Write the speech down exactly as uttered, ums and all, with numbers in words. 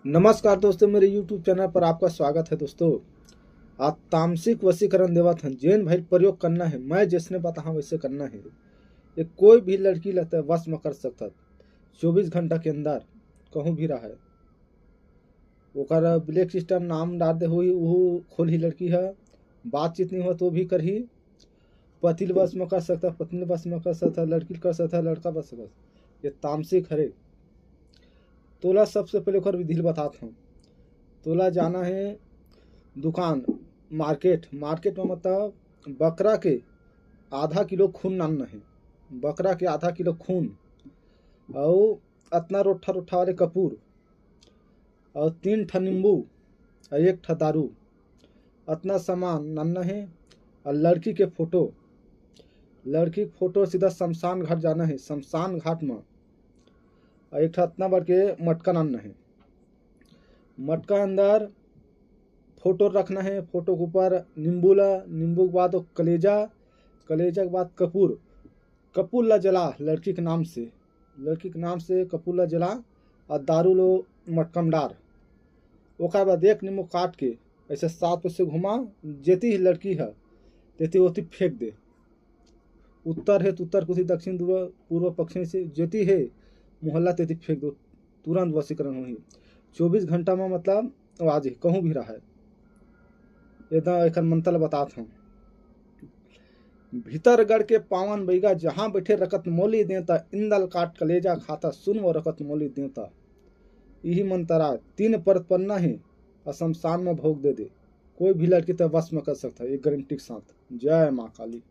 नमस्कार दोस्तों, मेरे YouTube चैनल पर आपका स्वागत है। दोस्तों, आज तामसिक वशीकरण देवत हन, जेन भाई प्रयोग करना है, मैं जैसने बताहा वैसे करना है। ये कोई भी लड़की ला तैं वश में कर सकत, चौबीस घंटा के अंदर कहूँ भी रहे। ओकर ब्लैक सिस्टम नाम डार दे होही, उहू खोलही लड़की ह, बातचीत नहीं हो तो भी करही। पति ल वश में कर सकत, पत्नी ल वश में कर सकत, लड़की ल कर सकत, लड़का बस बस। ये तामसिक हरे। तोला सबसे पहले ओकर विधि ल बतात हूँ। तोला जाना है दुकान, मार्केट, मार्केट में मतलब बकरा के आधा किलो खून लानना है, बकरा के आधा किलो खून, अउ अतना रोठा रोठा वाले कपूर, अउ तीन ठा नींबू, अउ एक ठा दारू, अतना सामान लानना है। अउ लड़की के फोटो, लड़की के फोटो सीधा शमशान घाट जाना है। शमशान घाट में अउ एक ठा अतना बड़ के मटका लानना है। मटका अंदर फोटो रखना है, फोटो के ऊपर नींबू ला, नींबू के बाद वो कलेजा, कलेजा के बाद कपूर, कपूर ला जला लड़की के नाम से, लड़की के नाम से कपूर ला जला, अउ दारू लो मटका में डार। ओकर बाद एक नींबू काट के ऐसे सात ओर से घुमा, जेती ही लड़की है तेती ओती फेंक दे। उत्तर है तो उत्तर कोसी, दक्षिण ध्रुव, पूर्व पश्चिम से जेती है मोहल्ला तेती फेंक दो, तुरंत वशीकरण होही। चौबीस घंटा में मतलब आवाज कहूँ भी रहे। एदा एकर मंत्र ल बतात हूँ। भीतरगढ़ के पावन बैगा, जहाँ बैठे रकत मोली देवता, इंदल काट कलेजा खाता, सुन वो रकत मोली देवता। यही मंत्र आय, तीन परत पन्ना ही, अउ शमशान में भोग दे दे। कोई भी लड़की तैं वश में कर सकता है, ये गारंटी के साथ। जय माँ काली।